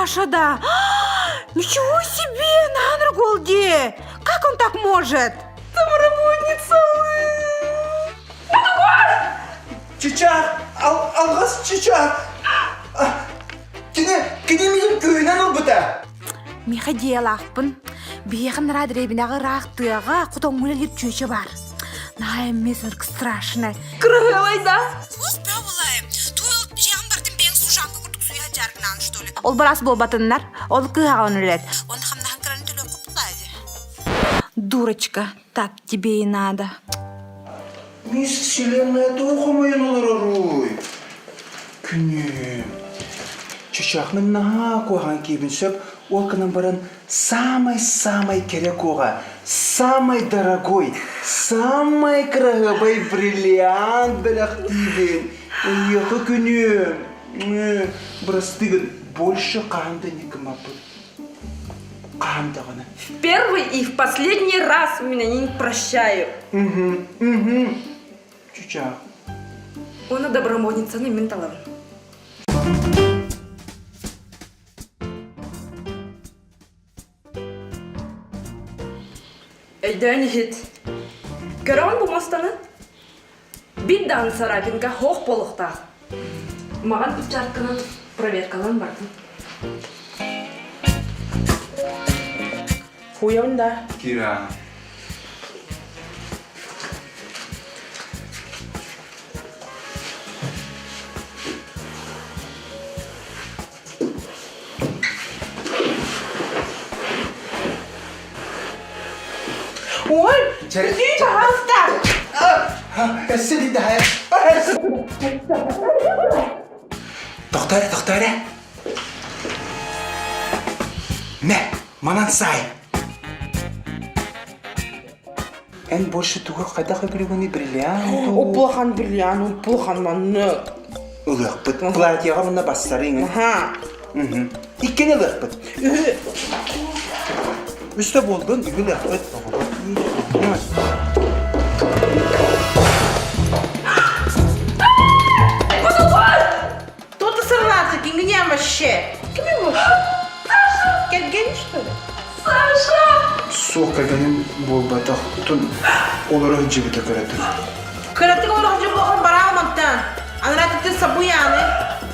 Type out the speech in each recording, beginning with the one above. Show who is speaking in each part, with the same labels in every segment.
Speaker 1: Саша да! Ничего себе, Нанрголди! Как он так может? Домработница!
Speaker 2: Чычаах, алҕас чычаах. Кини, кини миигин күүһүнэн ылбыта.
Speaker 1: Миэхэ дьиэлаахпын. Биһиэхэ нара дэриэбинэҕэ ыраах тыаҕа хотоҥҥо үлэлиир чүөчэ баар. Наһаа эмиэ страшно.
Speaker 3: Кыраһыабай да?
Speaker 1: Ол барас буолбатыннар, ол кыһаҕын үлэт. Уонна хамнаһын кыраны төлүөххэ Дурочка, так тебе и надо.
Speaker 2: Мисс Вселенная туох хомойон олороруй? Күнүм. Чычаах мин наһаа куһаҕан киһибин сөп, ол гынан баран самай-самай кэрэ куоҕа, самай дорогой, самай кыраһыабай бриллиант бэлэхтиибин. Эйиэхэ күнүм. Бырастыы гын, больше хаһан да не гыммаппын. Хаһан даҕаны.
Speaker 3: В первый и в последний раз меня не прощаю.
Speaker 2: Угу, угу. Чучаах.
Speaker 3: Уонна добромодницаны мин талабын. Өйдөөн иһит. Көрөҕүн бу муостаны? Биир даҕаны Сарапинка хоох буолуохтаах. Маҕан перчатканан проверкалаан бардым.
Speaker 4: Хуйабын да.
Speaker 2: Кира.
Speaker 4: Ой, иди, пожалуйста.
Speaker 2: Сиди да. Тохтоо эрэ, тохтоо эрэ. Мэ, манан саай. Эн больше тугу хайдах өбүлүгүнүй бриллиант
Speaker 4: Уплахан бриллиант, уплахан маннык.
Speaker 2: Ылыахпыт. Платьеҕа мунна бассарыҥ.
Speaker 4: Аха.
Speaker 2: Иккини ылыахпыт.
Speaker 4: Үһү.
Speaker 2: Үстэ буолдун, үһү ылыахпыт.
Speaker 4: Кто ты сорвался? Кингня вообще? Кими вообще? Кэргэн, что ли?
Speaker 3: Саша!
Speaker 2: Суох кэргэним буолбатах. Тун олоро сылдьыбыта кыратык.
Speaker 4: Кыратык олоро сылдьыбыта бараа мантан. Анараа ты сабуяны.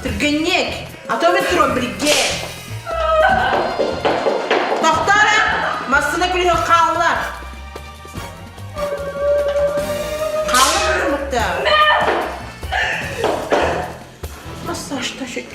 Speaker 4: Түргэнник. А то мен туран билге. Тохтора! Массына күлүһү хаалла. Хаалла мытта. Массаж ташык.